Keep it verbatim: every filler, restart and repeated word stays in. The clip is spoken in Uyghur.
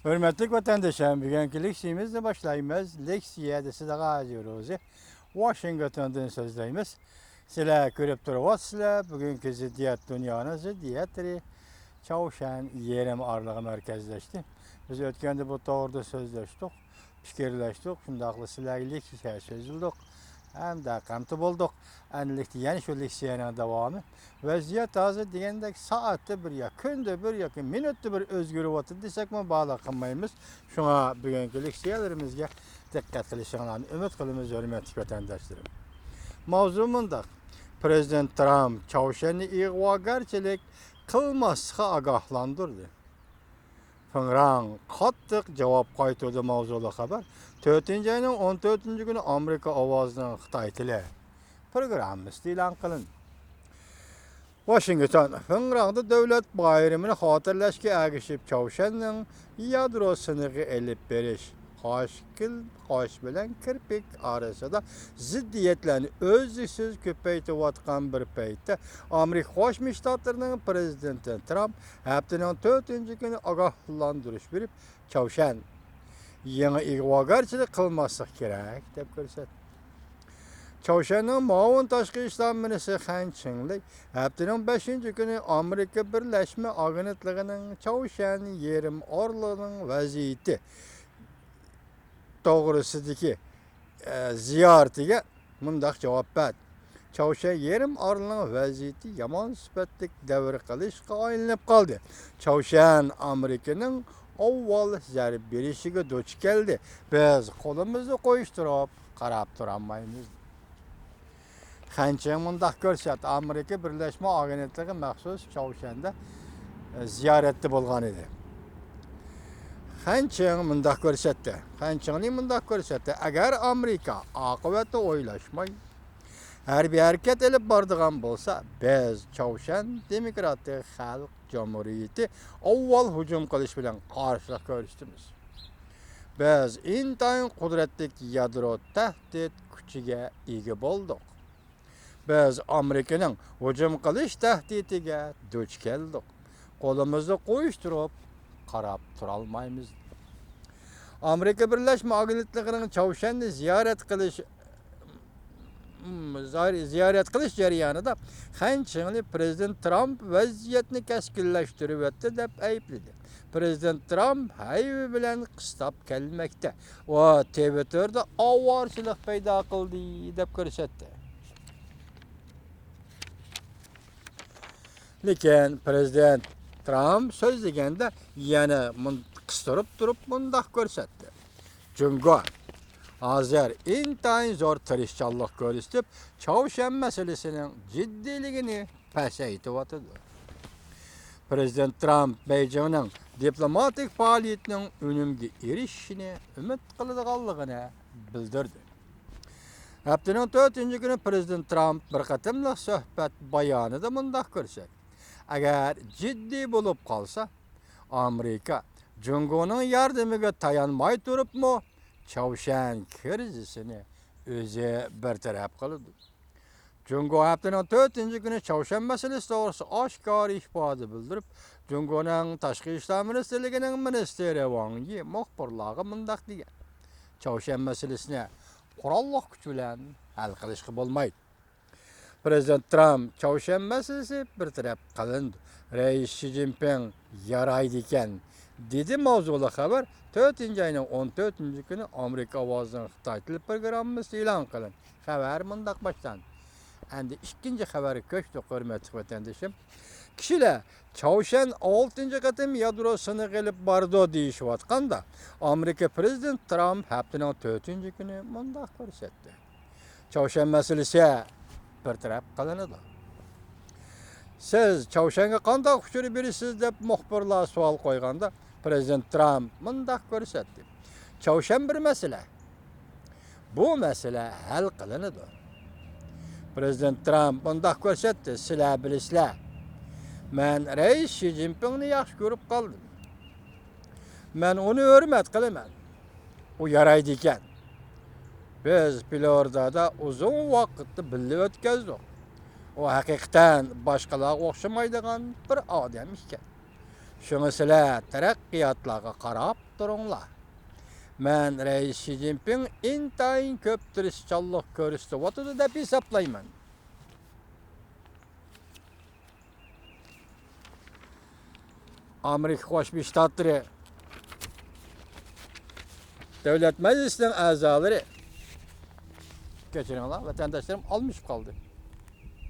ھۆرمەتلىك ۋەتەندىشىم، بۈگۈنكى لېكسىيىمىزنى باشلايمىز. لېكسىيە دېسىدىغا ھازىر ئۆزى ۋاشىنگتوندىن سۆزلەيمىز. سىلەر كۆرۈپ تۇرۇۋاتىسىلەر، بۈگۈنكى زىددىيەت دۇنيانىڭ زىددىيەتلىرى چاۋشيەن يېرىم ئارىلىغا مەركەزلەشتى. بىز ئۆتكەندە بۇ توغرىدا سۆزلەشتۇق، پىكىرلەشتۇق، شۇنداقلا سىلەرگە لېكسىيە سۆزلىدۇق ھەمدە قەمتى بولدۇق. ئەنىلىكتە يەنە شۇ لېكسىيەنىڭ داۋامى. ۋەزىيەت ھازىر دېگەندەك سائەتتە بىر يا كۈندە بىر ياكى مىنۇتتا بىر ئۆزگىرىۋاتىدۇ دېسەكمۇ بالىلىق قىلمايمىز. شۇڭا بۈگۈنكى لېكسىيەلىرىمىزگە دىققەت قىلىشىڭلارنى ئۈمىد قىلىمىز، ھۆرمەتلىك ۋەتەنداشلىرىم. ماۋزۇ مۇنداق. پىرېزىدېنت ترامپ چاۋشيەننى ئىغۋاگەرچىلىك قىلماسلىققا ئاگاھلاندۇردى. فېڭرەڭ قاتتىق جاۋاب قايتۇردى ماۋزۇلۇق خەۋەر تۆتىنچى ئاينىڭ ئون تۆتىنچى كۈنى ئامېرىكا ئاۋازىنىڭ خىتاي تىلى پروگراممىسىدا ئېلان قىلىندى. ۋاشىنگتون، فېڭرەڭدە دۆلەت بايرىمىنى خاتىرىلەشكە ئەگىشىپ، چاۋشيەننىڭ يادرو سىنىقى ئېلىپ بېرىش قاش كىل-، قاش بىلەن كىرپىك ئارىسىدا زىددىيەتلەرنى ئۈزلۈكسىز كۆپەيتىۋاتقان بىر پەيتتە، ئامېرىكا قوشما شتاتلىرىنىڭ پىرېزىدېنتى ترامپ ھەپتىنىڭ تۆتىنچى كۈنى ئاگاھلاندۇرۇش بېرىپ، چاۋشيەن يېڭى ئىغۋاگەرچىلىك قىلماسلىق كېرەك، دەپ كۆرسەتتى. چاۋشيەننىڭ مۇئاۋىن تاشقى ئىشلار مىنىستىرى خەن چىڭلى ھەپتىنىڭ بەشىنچى كۈنى ئامېرىكا بىرلەشمە ئاگېنتلىقىنىڭ چاۋشيەن يېرىم ئارىلىنىڭ ۋەزىيىتى توغرىسىدىكى، ئە، زىيارىتىگە مۇنداق جاۋاب بەردى. چاۋشيەن يېرىم ئارىلىنىڭ ۋەزىيىتى يامان سۈپەتلىك دەۋر قىلىشقا ئايلىنىپ قالدى. چاۋشيەن ئامېرىكىنىڭ ئاۋۋال زەربە بېرىشىگە دۇچ كەلدى. بىز قولىمىزنى قويۇشتۇرۇپ قاراپ تۇرالمايمىز. خەن چىڭ مۇنداق كۆرسەتتى، ئامېرىكا بىرلەشمە ئاگېنتلىقى مەخسۇس چاۋشيەندە، ئە، زىيارەتتە بولغان ئىدى. خەن چىڭ مۇنداق كۆرسەتتى، خەن چىڭلى مۇنداق كۆرسەتتى، ئەگەر ئامېرىكا ئاقىۋەتنى ئويلاشماي، ھەربىي ھەرىكەت ئېلىپ بارىدىغان بولسا، بىز چاۋشيەن دېموكراتىك خەلق جۇمھۇرىيىتى ئاۋۋال ھۇجۇم قىلىش بىلەن قارشىلىق كۆرسىتىمىز. بىز ئىنتايىن قۇدرەتلىك يادرو تەھدىت كۈچىگە ئىگە بولدۇق. بىز ئامېرىكىنىڭ ھۇجۇم قىلىش تەھدىتىگە دۇچ كەلدۇق. قولىمىزنى قويۇشتۇرۇپ قاراپ تۇرالمايمىز. ئامېرىكا بىرلەشمە ئاگېنتلىقىنىڭ چاۋشيەننى زىيارەت قىلىش، زىيارەت قىلىش جەريانىدا خەن چىڭلى پىرېزىدېنت ترامپ ۋەزىيەتنى كەسكىنلەشتۈرۈۋەتتى دەپ ئەيىبلىدى. پىرېزىدېنت ترامپ ھەيۋە بىلەن قىستاپ كەلمەكتە. ئۇ تىۋىتتېردا ئاۋارىچىلىق پەيدا قىلدى دەپ كۆرسەتتى. لېكىن پىرېزىدېنت ترامپ سۆزلىگەندە يەنە مۇن-، قىستۇرۇپ تۇرۇپ مۇنداق كۆرسەتتى. جۇڭگو ھازىر ئىنتايىن زور تىرىشچانلىق كۆرسىتىپ، چاۋشيەن مەسىلىسىنىڭ جىددىيلىكىنى پەسەيتىۋاتىدۇ. پىرېزىدېنت ترامپ بېيجىڭنىڭ دىپلوماتىك پائالىيىتىنىڭ ئۈنۈمگە ئېرىشىشىنى ئۈمىد قىلىدىغانلىقىنى بىلدۈردى. ھەپتىنىڭ تۆتىنچى كۈنى پىرېزىدېنت ترامپ بىر قېتىملىق سۆھبەت بايانىدا مۇنداق كۆرسەتتى، ئەگەر جىددىي بولۇپ قالسا، ئامېرىكا جۇڭگونىڭ ياردىمىگە تايانماي تۇرۇپمۇ چاۋشيەن كىرىزىسىنى ئۆزى بىر تەرەپ قىلىدۇ. جۇڭگو ھەپتىنىڭ تۆتىنچى كۈنى چاۋشيەن مەسىلىسى توغرىسىدا ئاشكارا ئىپادە بىلدۈرۈپ، جۇڭگونىڭ تاشقى ئىشلار مىنىستىرلىكىنىڭ مىنىستىرى ۋاڭ يى مۇخبىرلارغا مۇنداق دېگەن: چاۋشيەن مەسىلىسىنى قوراللىق كۈچ بىلەن ھەل قىلىشقا بولمايدۇ. پىرېزىدېنت ترامپ چاۋشيەن مەسىلىسى بىر تەرەپ قىلىندى، رەئىس شى جىنپىڭ يارايدىكەن، دېدى ماۋزۇلۇق خەۋەر تۆتىنچى ئاينىڭ ئون تۆتىنچى كۈنى ئامېرىكا ئاۋازىنىڭ خىتاي تىل پروگراممىسىدا ئېلان قىلىندى. خەۋەر مۇنداق باشلاندى. ئەمدى ئىككىنچى خەۋەرگە كۆچتۇق، ھۆرمەتلىك ۋەتەندىشىم. كىشىلەر چاۋشيەن ئالتىنچى قېتىم يادرو سىنىقى ئېلىپ بارىدۇ دېيىشىۋاتقاندا، ئامېرىكا پىرېزىدېنت ترامپ ھەپتىنىڭ تۆتىنچى كۈنى مۇنداق كۆرسەتتى. چاۋشيەن مەسىلىسى بىر تەرەپ قىلىنىدۇ. سىز چاۋشيەنگە قانداق ئۇچۇر بېرىسىز دەپ مۇخبىرلار سوئال قويغاندا، پىرېزىدېنت ترامپ مۇنداق كۆرسەتتى: چاۋشيەن بىر مەسىلە. بۇ مەسىلە ھەل قىلىنىدۇ. پىرېزىدېنت ترامپ مۇنداق كۆرسەتتى: سىلەر بىلىسىلەر، مەن رەئىس شى جىنپىڭنى ياخشى كۆرۈپ قالدىم. مەن ئۇنى ھۆرمەت قىلىمەن. ئۇ يارايدىكەن. بىز فلورىدادا ئۇزۇن ۋاقىتنى بىللە ئۆتكەزدۇق. ئۇ ھەقىقەتەن باشقىلارغا ئوخشىمايدىغان بىر ئادەم ئىكەن. شۇڭا سىلەر تەرەققىياتلارغا قاراپ تۇرۇڭلار. مەن رەئىس شى جىنپىڭ ئىنتايىن كۆپ تىرىشچانلىق كۆرسىتىۋاتىدۇ دەپ ھېسابلايمەن. ئامېرىكا قوشما شتاتلىرى دۆلەت مەجلىسىنىڭ ئەزالىرى، كەچۈرۈڭلار، ۋەتەنداشلىرىم ئالمىشىپ قالدى.